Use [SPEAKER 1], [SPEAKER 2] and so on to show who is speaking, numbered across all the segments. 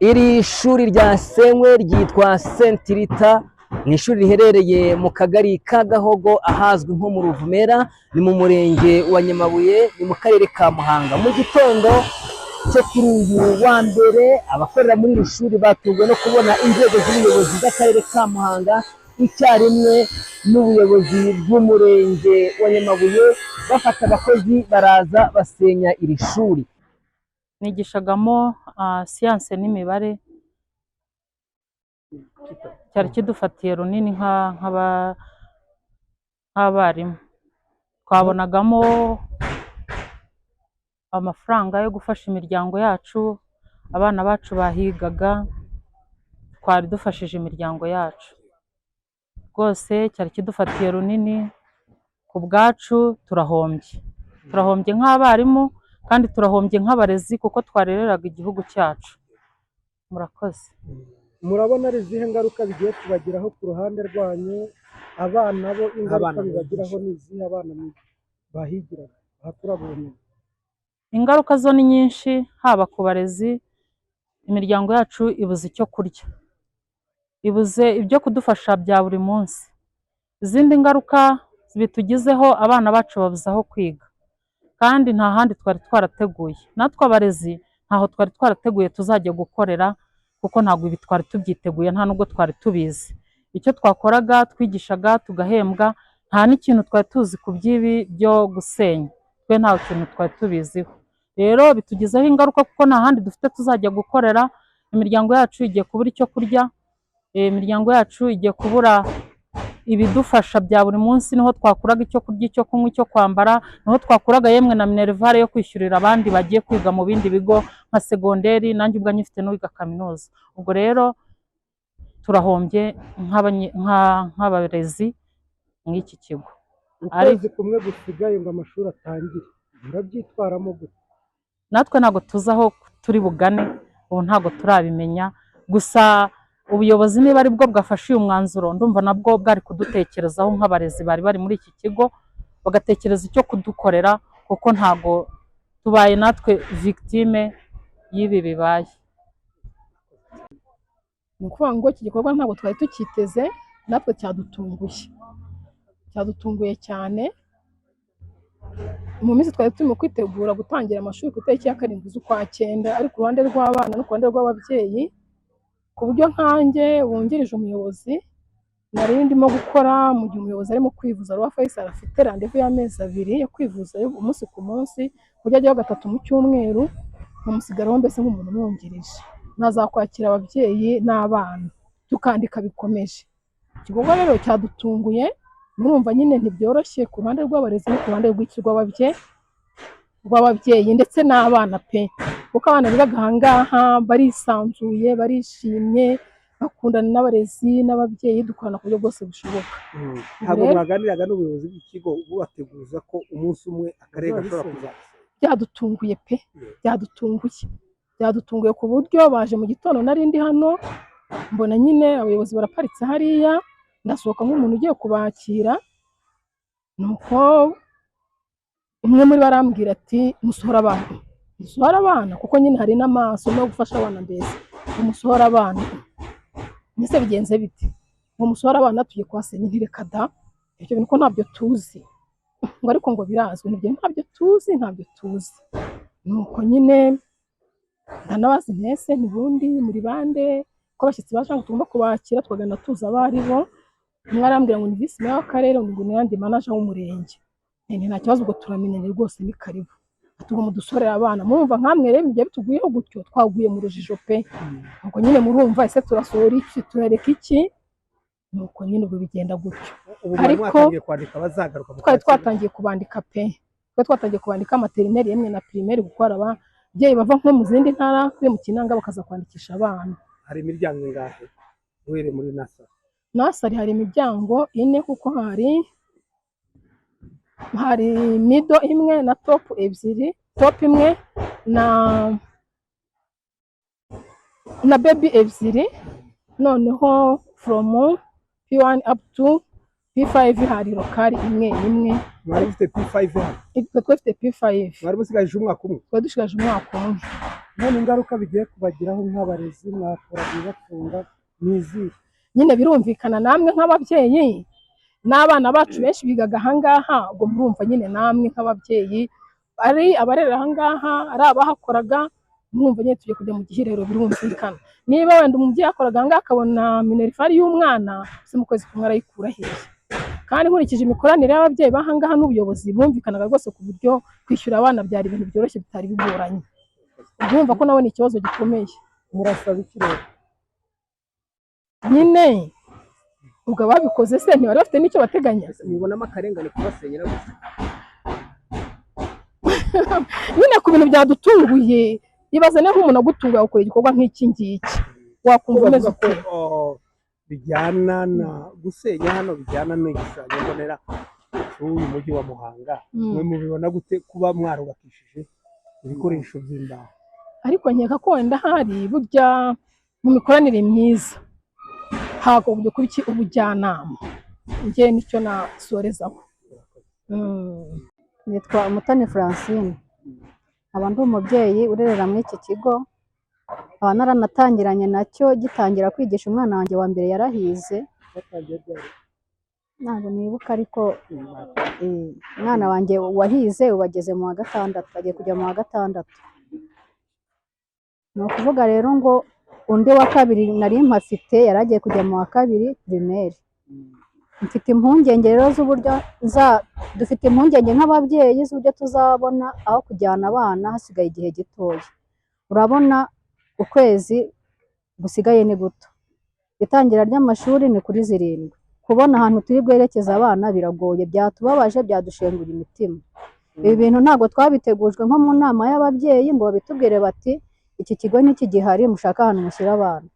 [SPEAKER 1] Iri shuri ryasenywe ryitwa Saint Rita, ni ishuri riherereye mu kagari ka Gahogo, ahazwi nko mu Ruvumera, ni mu murenge wa Nyamabuye, ni mu karere ka Muhanga. Mu gitondo cyo kuri uyu wa mbere, abakorera muri iri shuri batunguwe no kubona inzego z'ubuyobozi bw'akarere ka Muhanga icyarimwe n'ubuyobozi bw'umurenge wa Nyamabuye bafata abakozi baraza basenya iri shuri.
[SPEAKER 2] Nigishagamo siyanse n'imibare. Cyari kidufatiye runini nk'abarimu, twabonagamo amafaranga yo gufasha imiryango yacu. Abana bacu bahigaga, twari dufashije imiryango yacu. Rwose cyari kidufatiye runini ku bwacu. Turahombye, turahombye nk'abarimu kandi turahombye nk'abarezi, kuko twarereraga igihugu cyacu. Murakoze.
[SPEAKER 3] Murabona ari izihe ngaruka bigiye kubageraho ku ruhande rwanyu? Abana bo ingaruka
[SPEAKER 4] Abana
[SPEAKER 3] bibagiraho ni izihe? Abana bahigiraga, bahakura ubumenyi.
[SPEAKER 2] Ingaruka zo ni nyinshi, haba ku barezi, imiryango yacu ibuze icyo kurya, ibuze ibyo kudufasha bya buri munsi. Izindi ngaruka bitugizeho, abana bacu babuze aho kwiga kandi nta handi twari twarateguye. Natwe abarezi ntaho twari twarateguye tuzajya gukorera, kuko ntabwo ibi twari tubyiteguye, nta nubwo twari tubizi. Icyo twakoraga, twigishaga tugahembwa, nta n'ikintu twari tuzi ku by'ibi byo gusenya. Twe nta kintu twari tubiziho. Rero bitugizeho ingaruka kuko nta handi dufite tuzajya gukorera. Imiryango yacu igiye kubura icyo kurya, imiryango yacu igiye kubura ibidufasha bya buri munsi. Niho twakuraga icyo kurya, icyo kunywa, icyo kwambara, niho twakuraga yemwe na minerval yo kwishyurira abandi bagiye kwiga mu bindi bigo nka segonderi. Nanjye ubwanjye mfite n'uwiga kaminuza. Ubwo rero turahombye nk'abarezi mw'iki kigo.
[SPEAKER 3] Ukwezi kumwe gusigaye ngo amashuri atangire, murabyitwaramo gute?
[SPEAKER 2] Natwe ntabwo tuzi aho turi bugane ubu, ntabwo turabimenya. Gusa ubuyobozi niba ari bwo bwafashe uyu mwanzuro, ndumva nabwo bwari kudutekerezaho nk'abarezi bari bari muri iki kigo, bagatekereza icyo kudukorera, kuko ntabwo tubaye natwe victime y'ibi bibaye.
[SPEAKER 5] Ni ukuvuga ngo iki gikorwa ntabwo twari tukiteze, natwe cyadutunguye, cyadutunguye cyane. Mu minsi twari turimo kwitegura gutangira amashuri ku itariki ya 7 z'ukwa cyenda, ari ku ruhande rw'abana no ku ruhande rw'ababyeyi, ku buryo nkanjye wungirije umuyobozi nari ndimo gukora mu gihe umuyobozi arimo kwivuza. Roi Faisal afite rendez-vous y'amezi 2 yo kwivuza umunsi ku munsi, ku buryo ajyaho gatatu mu cyumweru, nkamusigaraho mbese nk'umuntu umwungirije, nkazakwakira ababyeyi n'abana, tukandika bikomeje. Igikorwa rero cyadutunguye. Murumva nyine ntibyoroshye ku ruhande rw'abarezi no ku ruhande rw'ababyeyi ndetse n'abana pe, kuko abana bigaga aha ngaha barisanzuye, barishimye, bakundana n'abarezi n'ababyeyi, dukorana ku buryo bwose bushoboka.
[SPEAKER 4] Ntabwo
[SPEAKER 5] Rero-
[SPEAKER 4] mwaganiraga n'ubuyobozi bw'ikigo bubateguza ko umunsi umwe akarere gashobora kuzabisenya?
[SPEAKER 5] Byadutunguye pe, byadutunguye, byadutunguye ku buryo baje mu gitondo, nari ndi hano, mbona nyine abayobozi baraparitse hariya, ndasohoka nk'umuntu ugiye kubakira. Nuko umwe muri bo arambwira ati: "Musohore abana, musohore abana," kuko nyine hari n'amasomo yo gufasha abana mbese. Ngo musohore abana, mbese bigenze bite? Ngo musohore abana, tugiye kuhasenya. Nti: "Reka da, ibyo bintu ko ntabyo tuzi." Ngo: "Ariko ngo birazwi." Nibyo, ntabyo tuzi, ntabyo tuzi. Nuko nyine ndanabaza intese ntibundi muri bande, ko abashyitsi baje ngo tugomba kubakira, twagana tuzi abo ari bo. Umwe arambwira ngo ni visi meya w'akarere, undi ngo ni yandi manager w'umurenge. Nti: "Nta kibazo, ubwo turamenyanye rwose, ni karibu." Ati: "Ubwo mudusorere abana." Murumva nkamwe rero ibyo bituguyeho gutyo, twaguye mu rujijo pe. Ubwo nyine murumva, ese turasohora iki, turareka iki? Nuko nyine ubwo bigenda gutyo.
[SPEAKER 4] Ubu mwari
[SPEAKER 5] Ariko-
[SPEAKER 4] mwatangiye kwandika abazagaruka mu
[SPEAKER 5] Twari
[SPEAKER 4] kwa cyenda?
[SPEAKER 5] twatangiye kubandika pe, twari twatangiye kubandika maternelle yemwe na primaire, kuko hari ababyeyi bava nko mu zindi ntara kuri mu Kinanga bakaza kwandikisha abana.
[SPEAKER 4] Hari imiryango ingahe uhereye muri nursery?
[SPEAKER 5] Nursery hari imiryango ine, kuko hari middle imwe na top ebyiri, top imwe na baby ebyiri. Noneho from P1 up to P5 hari local imwe imwe.
[SPEAKER 4] Mwari mufite P5 hano?
[SPEAKER 5] Twe twari dufite P5.
[SPEAKER 4] Mwari musigaje umwaka umwe?
[SPEAKER 5] Twari dushigaje umwaka umwe.
[SPEAKER 3] None ingaruka bigiye kubagiraho nk'abarezi mwakoraga ibibatunga ni izihe?
[SPEAKER 5] Nyine birumvikana, namwe nk'ababyeyi n'abana bacu benshi bigaga ahangaha, ubwo murumva nyine namwe nk'ababyeyi, ari abarerera ahangaha, ari abahakoraga, murumva nyine tugiye kujya mu gihirahiro. Birumvikana, niba wenda umubyeyi yakoraga ahangaha akabona minerval y'umwana se mu kwezi kumwe, arayikura hehe? Kandi nkurikije imikoranire y'ababyeyi b'ahangaha n'ubuyobozi, bumvikanaga rwose ku buryo kwishyura abana byari ibintu byoroshye, bitari bigoranye. Urumva ko nawe ni ikibazo gikomeye.
[SPEAKER 3] Murasaba iki rero?
[SPEAKER 5] Nyine ubwo ababikoze se ntibari bafite n'icyo bateganya?
[SPEAKER 1] Mubonamo akarengane kubasenyera gusa?
[SPEAKER 5] Nyine ku bintu byadutunguye, ibaze niba nk'umuntu agutunguye agakora igikorwa nk'iki ngiki, wakumva umeze
[SPEAKER 4] bavuga ko
[SPEAKER 5] ute?
[SPEAKER 4] Oh, bijyana na gusenya hano, bijyana n'igishushanyo mbonera cy'uyu mujyi wa Muhanga. Mwe mubibona gute kuba mwarubakishije ibikoresho by'imbaho?
[SPEAKER 5] Ariko nkeka ko wenda hari burya mu mikoranire myiza hagombye kuba iki, ubujyanama. Njye nicyo nasorezaho.
[SPEAKER 6] Nitwa Umutoni Francine, nkaba ndi umubyeyi urerera muri iki kigo, nkaba naranatangiranye nacyo gitangira kwigisha. Umwana wanjye wa mbere yarahize.
[SPEAKER 3] Batangiye ryari?
[SPEAKER 6] Ntabwo nibuka, ariko umwana wanjye wahize ubu ageze mu wa gatandatu, agiye kujya mu wa gatandatu. Ni ukuvuga rero ngo undi wa kabiri nari mpafite yari agiye kujya mu wa kabiri primaire. Mfite impungenge rero z'uburyo nza, dufite impungenge nk'ababyeyi z'uburyo tuzabona aho kujyana abana hasigaye igihe gitoya. Urabona ukwezi gusigaye ni guto, itangira ry'amashuri ni kuri 7. Kubona ahantu turi bwerekeze abana biragoye, byatubabaje, byadushengura imitima. Ibi bintu ntabwo twabitegujwe nko mu nama y'ababyeyi ngo babitubwire bati: "Iki kigo ntikigihari, mushake ahantu mushyira abana."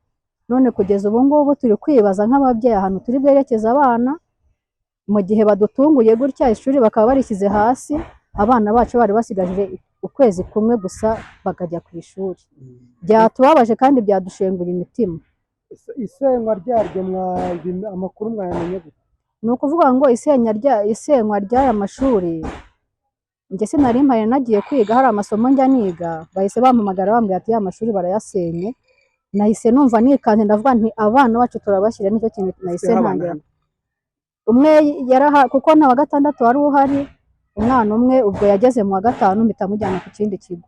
[SPEAKER 6] None kugeza ubu ngubu turi kwibaza nk'ababyeyi ahantu turi bwerekeze abana mu gihe badutunguye gutya, ishuri bakaba barishyize hasi, abana bacu bari basigaje ukwezi kumwe gusa bakajya ku ishuri. Byatubabaje kandi byadushengura imitima.
[SPEAKER 3] Isenywa ryaryo amakuru mwayamenye gute?
[SPEAKER 6] Ni ukuvuga ngo isenywa ry'aya mashuri, njye sinari mpari, nagiye kwiga, hari amasomo njya niga, bahise bampamagara bambwira ati: "Ya mashuri barayasenye." Nahise numva nikanze, ndavuga nti: "Abana bacu turabashyira." Nicyo kintu nahise
[SPEAKER 4] Ufite abana
[SPEAKER 6] ntangira.
[SPEAKER 4] hano?
[SPEAKER 6] Umwe yaraha, kuko nta wa gatandatu wari uhari, umwana umwe ubwo yageze mu wa gatanu mpita mujyana ku kindi kigo.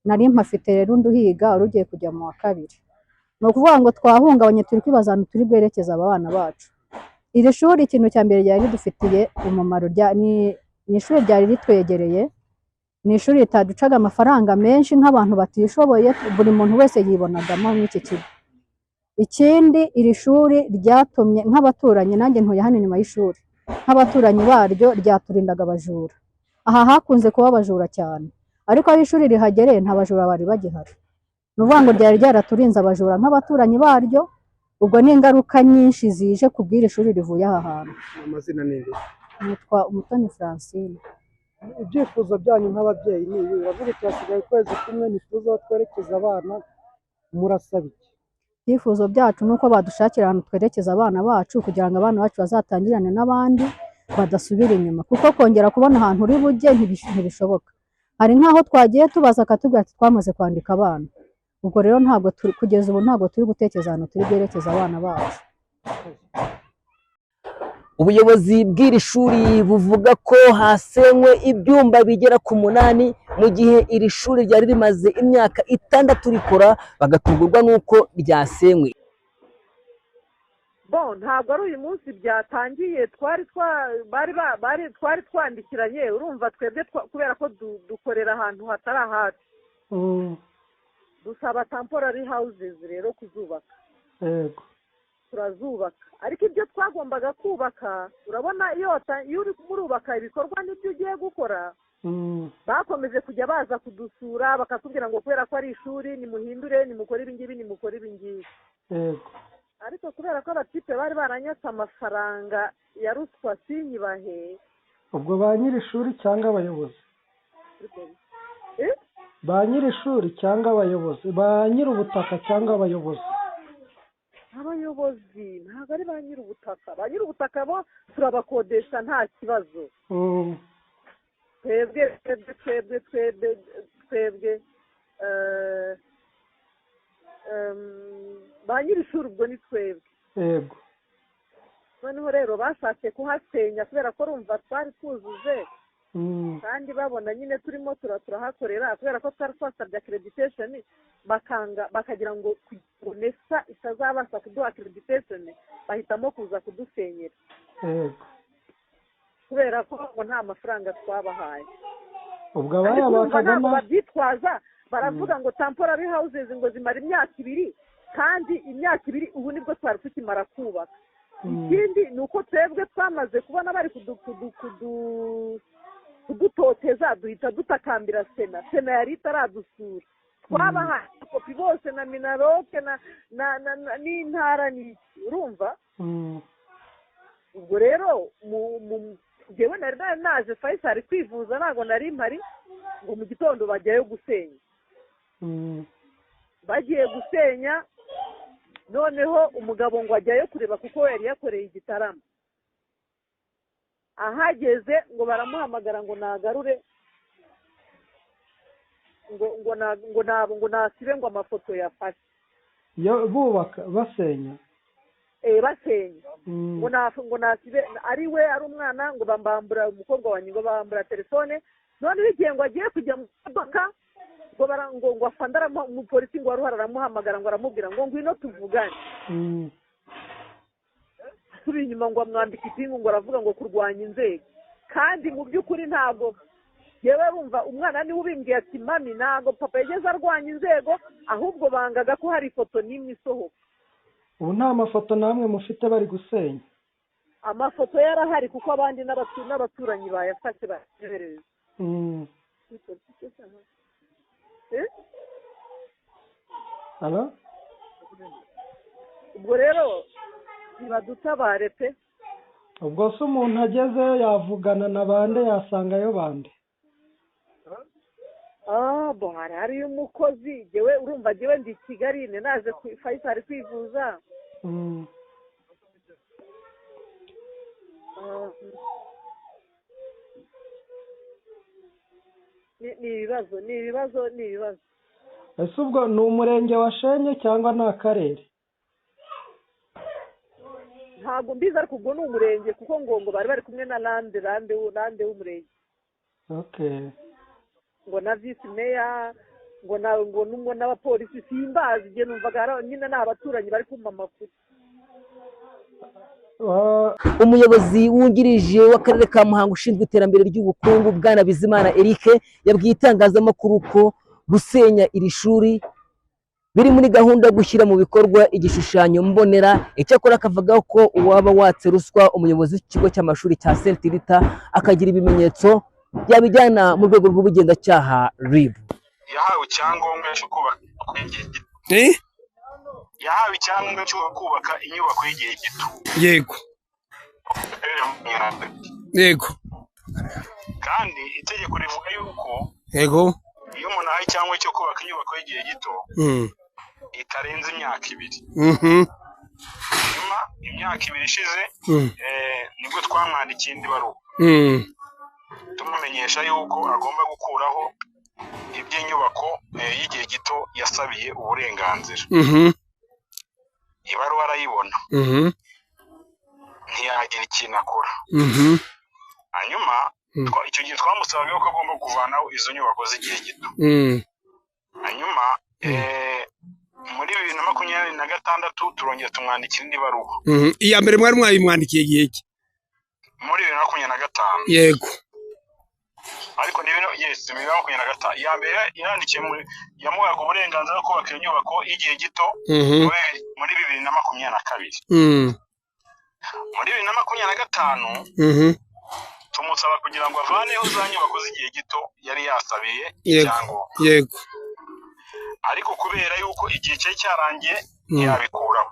[SPEAKER 6] Nari mpafite rero undi uhiga wari ugiye kujya mu wa kabiri. Ni ukuvuga ngo twahungabanye, turi kwibaza ahantu turi bwerekeze aba bana bacu. Iri shuri, ikintu cya mbere ryari ridufitiye umumaro, ni ishuri ryari ritwegereye, ni ishuri ritaducaga amafaranga menshi nk'abantu batishoboye, buri muntu wese yibonagamo muri iki kigo. Ikindi, iri shuri ryatumye nk'abaturanyi, nanjye ntuye hano inyuma y'ishuri, nk'abaturanyi baryo ryaturindaga abajura. Aha hakunze kuba abajura cyane, ariko aho ishuri rihagereye nta bajura bari bagihari. Ni ukuvuga ngo ryari ryaraturinze abajura nk'abaturanyi baryo. Ubwo ni ingaruka nyinshi zije ku bw'iri shuri rivuye aha hantu.
[SPEAKER 4] Amazina ni nde?
[SPEAKER 6] Nitwa Umutoni Francine.
[SPEAKER 3] Ibyifuzo byanyu nk'ababyeyi ni ibi? Uravuga uti hasigaye ukwezi kumwe, ntituzi aho twerekeza abana, murasaba iki?
[SPEAKER 6] Ibyifuzo byacu ni uko badushakira ahantu twerekeza abana bacu, kugira ngo abana bacu bazatangirane n'abandi badasubira inyuma, kuko kongera kubona ahantu uri bujye ntibishoboka. Hari nk'aho twagiye tubaza akatubwira ati: "Twamaze kwandika abana." Ubwo rero ntabwo turi, kugeza ubu ntabwo turi gutekereza ahantu turi bwerekeze abana bacu.
[SPEAKER 1] Ubuyobozi bw'iri shuri buvuga ko hasenywe ibyumba bigera ku 8, mu gihe iri shuri ryari rimaze imyaka 6 rikora, bagatungurwa n'uko ryasenywe.
[SPEAKER 7] Bon, ntabwo ari uyu munsi byatangiye. Twari twa bari ba- bari twari twandikiranye. Urumva twebwe kubera ko dukorera ahantu hatari ahacu, dusaba temporary houses rero kuzubaka. Turazubaka, ariko ibyo twagombaga kubaka, urabona iyo uri murubaka ibikorwa n'ibyo ugiye gukora, bakomeje kujya baza kudusura bakatubwira ngo kubera ko ari ishuri nimuhindure, nimukore ibi ngibi, nimukore ibi ngibi. Ariko kubera ko abatipe bari baranyatse amafaranga ya ruswa sinyibahe.
[SPEAKER 3] Ubwo ba nyir'ishuri cyangwa abayobozi?
[SPEAKER 7] Eh?
[SPEAKER 3] Ba nyir'ishuri cyangwa abayobozi, ba nyir'ubutaka cyangwa abayobozi?
[SPEAKER 7] Abayobozi, ntabwo ari ba nyir'ubutaka. Ba nyir'ubutaka bo turabakodesha, nta kibazo. Twebwe twebwe twebwe twebwe twebwe Ba nyir'ishuri ubwo ni twebwe.
[SPEAKER 3] Yego.
[SPEAKER 7] Noneho rero bashatse kuhasenya kubera ko rumva twari twujuje, kandi babona nyine turimo turahakorera, kubera ko twari twasabye accreditation bakanga, bakagira ngo NESA itazabasha kuduha accreditation, bahitamo kuza kudusenyera.
[SPEAKER 3] Yego.
[SPEAKER 7] Kubera ko ngo nta mafaranga twabahaye.
[SPEAKER 3] Ubwo
[SPEAKER 7] Ariko urumva
[SPEAKER 3] abayabakaga
[SPEAKER 7] ntabwo babyitwaza, baravuga ngo temporary houses ngo zimara imyaka 2, kandi imyaka 2 ubu nibwo twari tukimara kubaka. Ikindi ni uko twebwe twamaze kubona bari kudutoteza, duhita dutakambira Sena. Sena yari itaradusura, twabahaye kopi bose na MINALOC na n'intara n'iki, urumva. Ubwo rero njyewe nari naje Faisal kwivuza, ntabwo nari mpari, ngo mu gitondo bajyayo gusenya. Bagiye gusenya, noneho umugabo ngo ajyayo kureba kuko yari yakoreye igitaramo. Ahageze ngo baramuhamagara ngo nagarure, ngo nasibe ngo amafoto yafashe.
[SPEAKER 3] Yo bubaka basenya.
[SPEAKER 7] Basenya. Ngo nasibe, ari we ari umwana, ngo bambambura umukobwa wanjye, ngo bambambura telefone. Noneho igihe ngo agiye kujya mu modoka, ngo ngo afande umupolisi ngo wari uhari aramuhamagara, ngo aramubwira ngo ngwino tuvugane. Asubira inyuma ngo amwambike ipingu, ngo aravuga ngo kurwanya inzego. Kandi mu by'ukuri ntabwo yewe bumva umwana niwe ubimbwiye ati mami ntabwo papa yageze arwanya inzego, ahubwo bangaga ko hari ifoto n'imwe isohoka.
[SPEAKER 3] Ubu nta mafoto namwe mufite bari gusenya?
[SPEAKER 7] Amafoto yarahari kuko abandi n'abaturanyi bayafashe bayohereza.
[SPEAKER 3] Alo?
[SPEAKER 7] Ubwo rero ntibadutabare pe.
[SPEAKER 3] Ubwo se umuntu agezeyo yavugana na bande, yasangayo bande?
[SPEAKER 7] Bo hari hariyo umukozi, jewe urumva jewe ndi Kigali, ne naje Faisal kwivuza. Ni ibibazo, ni ibibazo, ni ibibazo.
[SPEAKER 3] Ese ubwo ni umurenge washenye cyangwa ni akarere?
[SPEAKER 7] Ntabwo mbizi, ariko ubwo ni umurenge kuko ngo bari bari kumwe na lande w'umurenge.
[SPEAKER 3] Okay.
[SPEAKER 7] Ngo na vice mayor, ngo na ngo numwe n'abapolisi, simbazi je numvaga nyine n'abaturanyi bari kumpa amakuru.
[SPEAKER 1] Umuyobozi wungirije w'akarere ka Muhanga ushinzwe iterambere ry'ubukungu Bwana Bizimana Eric yabwiye itangazamakuru ko gusenya iri shuri biri muri gahunda yo gushyira mu bikorwa igishushanyo mbonera. Icyakora akavuga ko uwaba watse ruswa umuyobozi w'ikigo cy'amashuri cya Saint Rita akagira ibimenyetso yabijyana mu rwego rw'ubugenzacyaha RIB.
[SPEAKER 8] Yahawe icyangombwa cyo kubaka igihe gito. Yahawe icyangombwa cyo kubaka inyubako y'igihe gito.
[SPEAKER 4] Yego. Yego.
[SPEAKER 8] Kandi itegeko rivuga yuko
[SPEAKER 4] yego
[SPEAKER 8] iyo umuntu ahawe icyangombwa cyo kubaka inyubako y'igihe gito itarenze imyaka 2. Nyuma imyaka 2 ishize nibwo twamwandikiye indi baruwa tumumenyesha yuko agomba gukuraho iby'inyubako y'igihe gito yasabiye uburenganzira. Ibaruwa arayibona, ntiyagira ikintu akora. Hanyuma icyo gihe twamusabaga ko agomba kuvanaho izo nyubako z'igihe gito. Hanyuma muri 2026 turongera tumwandikira indi baruwa.
[SPEAKER 4] Iya mbere mwari mwayimwandikiye igihe ki?
[SPEAKER 8] Muri 2025.
[SPEAKER 4] Yego.
[SPEAKER 8] Ariko ni 2025. Iya mbere yandikiye yamuhaga uburenganzira bwo kubaka iyo nyubako y'igihe gito muri 2022. Muri 2025 tumusaba kugira ngo avaneho za nyubako z'igihe gito yari yasabiye icyangombwa.
[SPEAKER 4] Yego.
[SPEAKER 8] Ariko kubera yuko igihe cye cyarangiye ntiyabikuraho.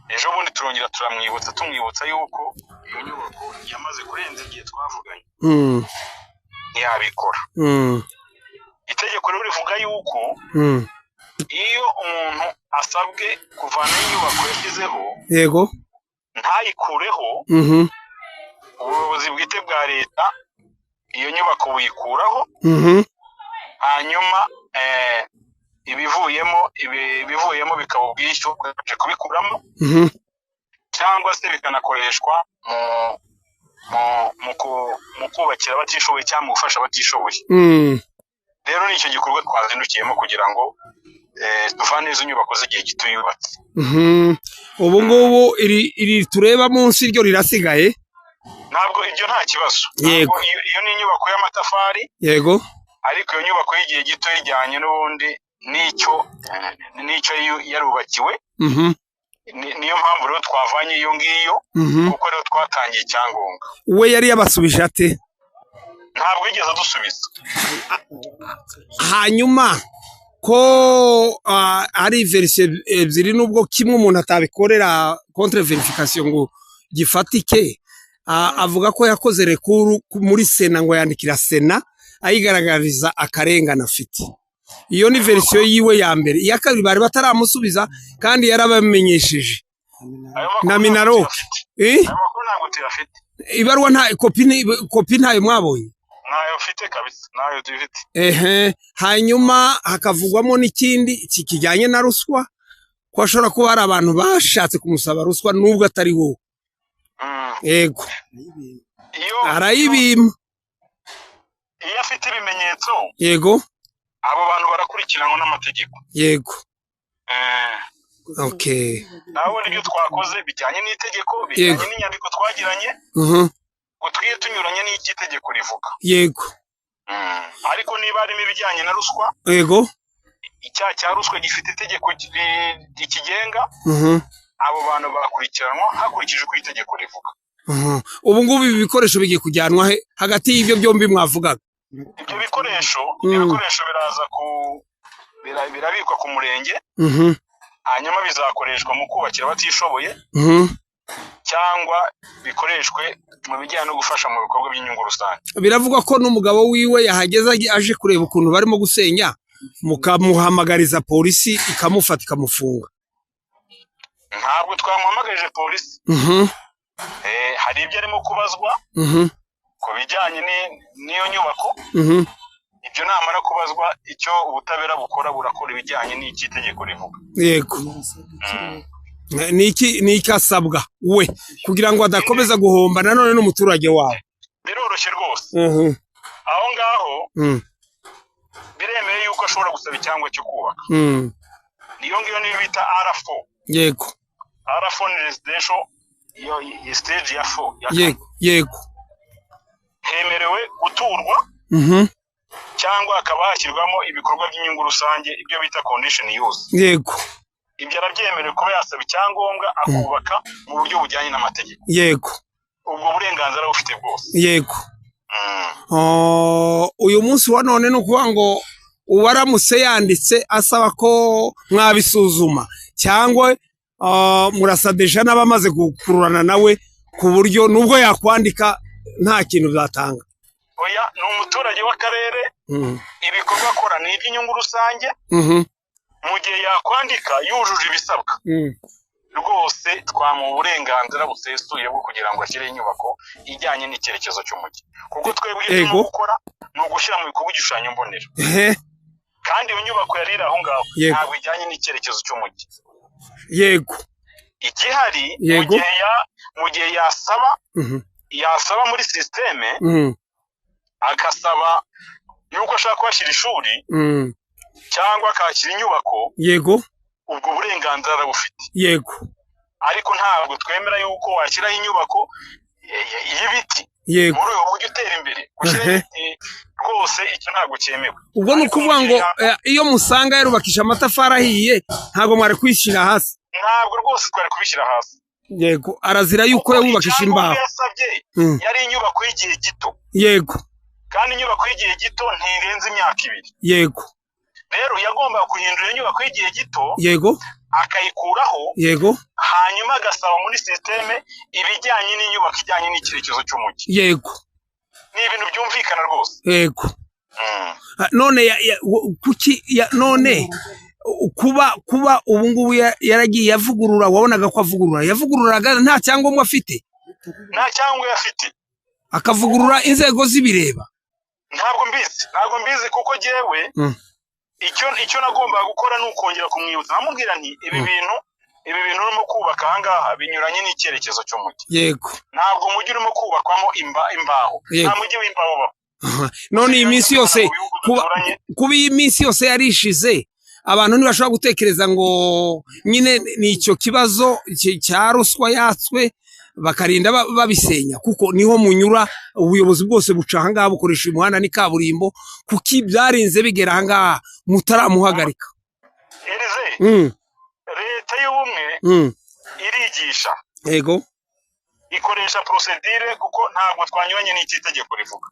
[SPEAKER 8] Ejo bundi turongera turamwibutsa, tumwibutsa yuko iyo nyubako yamaze kurenza igihe twavuganye, ntiyabikora. Itegeko rero rivuga yuko iyo umuntu asabwe kuvanaho inyubako yashyizeho,
[SPEAKER 4] yego,
[SPEAKER 8] ntayikureho, ubuyobozi bwite bwa leta iyo nyubako buyikuraho, hanyuma Ibivuyemo bikaba ubwishyu bwaje kubikuramo, cyangwa se bikanakoreshwa mu kubakira abatishoboye cyangwa mu gufasha abatishoboye. Rero ni icyo gikorwa twazindukiyemo kugira ngo tuvane izo nyubako z'igihe gito yubatse.
[SPEAKER 4] Ubu ngubu iri tureba munsi ryo rirasigaye?
[SPEAKER 8] Ntabwo, ibyo nta kibazo.
[SPEAKER 4] Yego.
[SPEAKER 8] Iyo ni inyubako y'amatafari.
[SPEAKER 4] Yego.
[SPEAKER 8] Ariko iyo nyubako y'igihe gito ijyanye n'ubundi n'icyo yarubakiwe. Niyo mpamvu rero twavanye iyo ngiyo, kuko rero twatangiye icyangombwa.
[SPEAKER 4] We yari yabasubije ate?
[SPEAKER 8] Ntabwo yigeze adusubiza.
[SPEAKER 4] Hanyuma ko ari verisiyo ebyiri, nubwo kimwe umuntu atabikorera contre verification ngo gifatike, avuga ko yakoze rekuru muri Sena, ngo yandikira Sena ayigaragariza akarengane afite. Iyo ni verisiyo yiwe ya mbere. Iya kabiri bari bataramusubiza kandi yarabamenyesheje na Minaroke.
[SPEAKER 8] Ayo makuru ntabwo tuyafite.
[SPEAKER 4] Ibaruwa nta kopi ntayo mwabonye?
[SPEAKER 8] Ntayo mfite kabisa, ntayo dufite.
[SPEAKER 4] Ehe, hanyuma hakavugwamo n'ikindi kijyanye na ruswa, ko ashobora kuba hari abantu bashatse kumusaba ruswa nubwo atari wowe. Yego. Arayibima.
[SPEAKER 8] Iyo afite ibimenyetso.
[SPEAKER 4] Yego.
[SPEAKER 8] Abo bantu barakurikiranwa n'amategeko.
[SPEAKER 4] Yego. Okay.
[SPEAKER 8] Nawe nibyo twakoze bijyanye n'itegeko, bijyanye n'inyandiko twagiranye. Ngo twiye tunyuranye n'iki itegeko rivuga.
[SPEAKER 4] Yego.
[SPEAKER 8] Ariko niba harimo ibijyanye na ruswa,
[SPEAKER 4] yego,
[SPEAKER 8] icyaha cya ruswa gifite itegeko rikigenga. Abo bantu bakurikiranwa hakurikijwe uko itegeko rivuga.
[SPEAKER 4] Ubu ngubu ibi bikoresho bigiye kujyanwa he hagati y'ibyo byombi mwavugaga?
[SPEAKER 8] Ibyo bikoresho, ibikoresho biraza ku birabikwa ku murenge, hanyuma bizakoreshwa mu kubakira abatishoboye, cyangwa bikoreshwe mu bijyanye no gufasha mu bikorwa by'inyungu rusange.
[SPEAKER 4] Biravugwa ko n'umugabo wiwe yahageze aje kureba ukuntu barimo gusenya, mukamuhamagariza polisi ikamufata ikamufunga.
[SPEAKER 8] Ntabwo twamuhamagarije polisi. Hari ibyo arimo kubazwa ku bijyanye n'iyo nyubako. Ibyo namara kubazwa, icyo ubutabera bukora burakora ibijyanye n'iki itegeko rivuga.
[SPEAKER 4] Yego. Niki asabwa we kugira ngo adakomeza guhomba nanone n'umuturage wawe?
[SPEAKER 8] Biroroshye rwose. Aho ngaho biremeye yuko ashobora gusaba icyangombwa cyo kubaka. Niyo ngiyo niyo bita R4.
[SPEAKER 4] Yego.
[SPEAKER 8] R4 ni residential, iyo stage ya 4.
[SPEAKER 4] Yego, yego.
[SPEAKER 8] Hemerewe guturwa cyangwa hakaba hashyirwamo ibikorwa by'inyungu rusange, ibyo bita condition use.
[SPEAKER 4] Yego.
[SPEAKER 8] Ibyo arabyemerewe kuba yasaba icyangombwa akubaka mu buryo bujyanye n'amategeko.
[SPEAKER 4] Yego.
[SPEAKER 8] Ubwo burenganzira bufite bwose.
[SPEAKER 4] Yego. Uyu munsi wa none ni ukuvuga ngo uwaramutse yanditse asaba ko mwabisuzuma, cyangwa murasadeja n'abamaze gukururana nawe, ku buryo nubwo yakwandika nta kintu byatanga?
[SPEAKER 8] Oya, ni umuturage w'akarere, ibikorwa akora ni iby'inyungu rusange. Mu gihe yakwandika yujuje ibisabwa, rwose twamuha uburenganzira busesuye bwo kugira ngo ashyire inyubako ijyanye n'icyerekezo cy'umujyi, kuko twebwe ibyo turimo gukora ni ugushyira mu bikorwa igishushanyo mbonera. Kandi iyo nyubako yari iri aho ngaho ntabwo ijyanye n'icyerekezo cy'umujyi.
[SPEAKER 4] Yego.
[SPEAKER 8] Igihari mu gihe yasaba muri sisiteme, akasaba yuko ashaka kuhashyira ishuri cyangwa akahashyira inyubako.
[SPEAKER 4] Yego.
[SPEAKER 8] Ubwo burenganzira arabufite.
[SPEAKER 4] Yego.
[SPEAKER 8] Ariko ntabwo twemera yuko washyiraho inyubako y'ibiti.
[SPEAKER 4] Yego.
[SPEAKER 8] Muri uyu mujyi utera imbere gushyiraho ibiti rwose icyo ntabwo cyemewe.
[SPEAKER 4] Ubwo ni ukuvuga ngo iyo musanga yarubakisha amatafari ahiye ntabwo mwari kwishyira hasi?
[SPEAKER 8] Ntabwo rwose twari kubishyira hasi.
[SPEAKER 4] Yego, arazira yuko yubakisha imbaho.
[SPEAKER 8] Yasabye yari inyubako y'igihe gito.
[SPEAKER 4] Yego.
[SPEAKER 8] Kandi inyubako y'igihe gito ntirenze imyaka 2.
[SPEAKER 4] Yego.
[SPEAKER 8] Rero yagombaga guhindura inyubako y'igihe gito.
[SPEAKER 4] Yego.
[SPEAKER 8] Akayikuraho.
[SPEAKER 4] Yego.
[SPEAKER 8] Hanyuma agasaba muri sisiteme ibijyanye n'inyubako ijyanye n'icyerekezo cy'umujyi.
[SPEAKER 4] Yego.
[SPEAKER 8] Ni ibintu byumvikana rwose.
[SPEAKER 4] Yego. None kuki none kuba ubu ngubu yaragiye avugurura, wabonaga ko avugurura, yavugururaga nta cyangombwa afite?
[SPEAKER 8] Nta cyangombwa afite.
[SPEAKER 4] Akavugurura inzego z'ibireba?
[SPEAKER 8] Ntabwo mbizi, ntabwo mbizi kuko jyewe Icyo nagombaga gukora ni ukongera kumwibutsa, namubwira nti ibi bintu, ibi bintu urimo kubaka ahangaha binyuranye n'icyerekezo cy'umujyi. Ntabwo umujyi urimo kubakwamo imbaho. Nta mujyi w'imbaho ubaho.
[SPEAKER 4] Aha. None iyi minsi yose
[SPEAKER 8] Mu bihugu duturanye,
[SPEAKER 4] kuba iyi minsi yose yarishize, abantu ntibashobora gutekereza ngo nyine ni icyo kibazo cya ruswa yatswe, bakarinda babisenya, kuko niho munyura, ubuyobozi bwose buca ahangaha, bukoresha uyu muhanda, ni kaburimbo. Kuki byarinze bigera ahangaha mutaramuhagarika?
[SPEAKER 8] Elize, leta y'ubumwe irigisha, ikoresha procédure, kuko ntabwo twanyuranye n'icyo itegeko rivuga.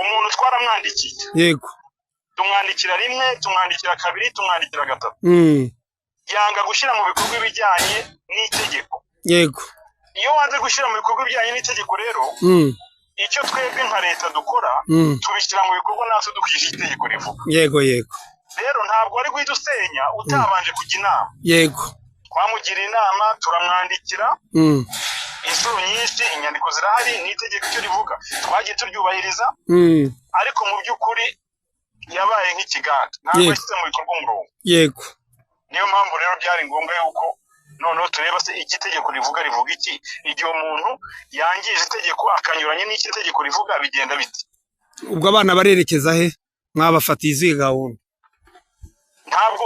[SPEAKER 8] Umuntu twaramwandikiye, tumwandikira rimwe, tumwandikira kabiri, tumwandikira gatatu, yanga gushyira mu bikorwa ibijyanye n'itegeko. Iyo wanze gushyira mu bikorwa ibijyanye n'itegeko rero, icyo twebwe nka leta dukora, tubishyira mu bikorwa natwe dukurikije itegeko rivuga.
[SPEAKER 4] yego yego
[SPEAKER 8] Rero ntabwo wari guhita usenya utabanje kujya inama. Twamugiriye inama, turamwandikira inshuro nyinshi, inyandiko zirahari, n'itegeko icyo rivuga twagiye turyubahiriza, ariko mu by'ukuri yabaye nk'ikiganda, ntabwo yashyize mu bikorwa umurongo. Niyo mpamvu rero byari ngombwa yuko noneho tureba se icyo itegeko rivuga, rivuga iki? Igihe umuntu yangije itegeko, akanyuranye n'icyo itegeko rivuga, bigenda bite?
[SPEAKER 4] Ubwo abana barerekeza he? Mwabafatiye izihe gahunda?
[SPEAKER 8] Ntabwo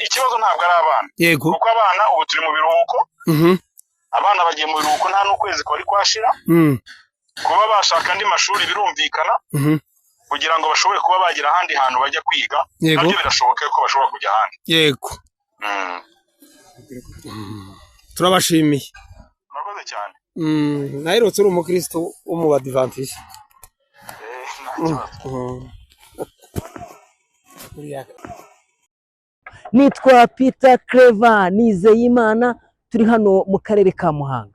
[SPEAKER 8] ikibazo ntabwo ari abana, kuko abana ubu turi mu biruhuko. Abana bagiye mu biruhuko, nta n'ukwezi kwari kwashira. Kuba bashaka andi mashuri birumvikana, kugira ngo bashobore kuba bagira ahandi hantu bajya kwiga. Nabyo birashoboka ko bashobora kujya ahandi.
[SPEAKER 4] Turabashimiye.
[SPEAKER 8] Murakoze cyane.
[SPEAKER 4] Naherutse uri umukristo wo mu badivantisi.
[SPEAKER 8] Eh, nta kibazo.
[SPEAKER 1] Nitwa Peter Clever Nizeyimana, turi hano mu karere ka Muhanga.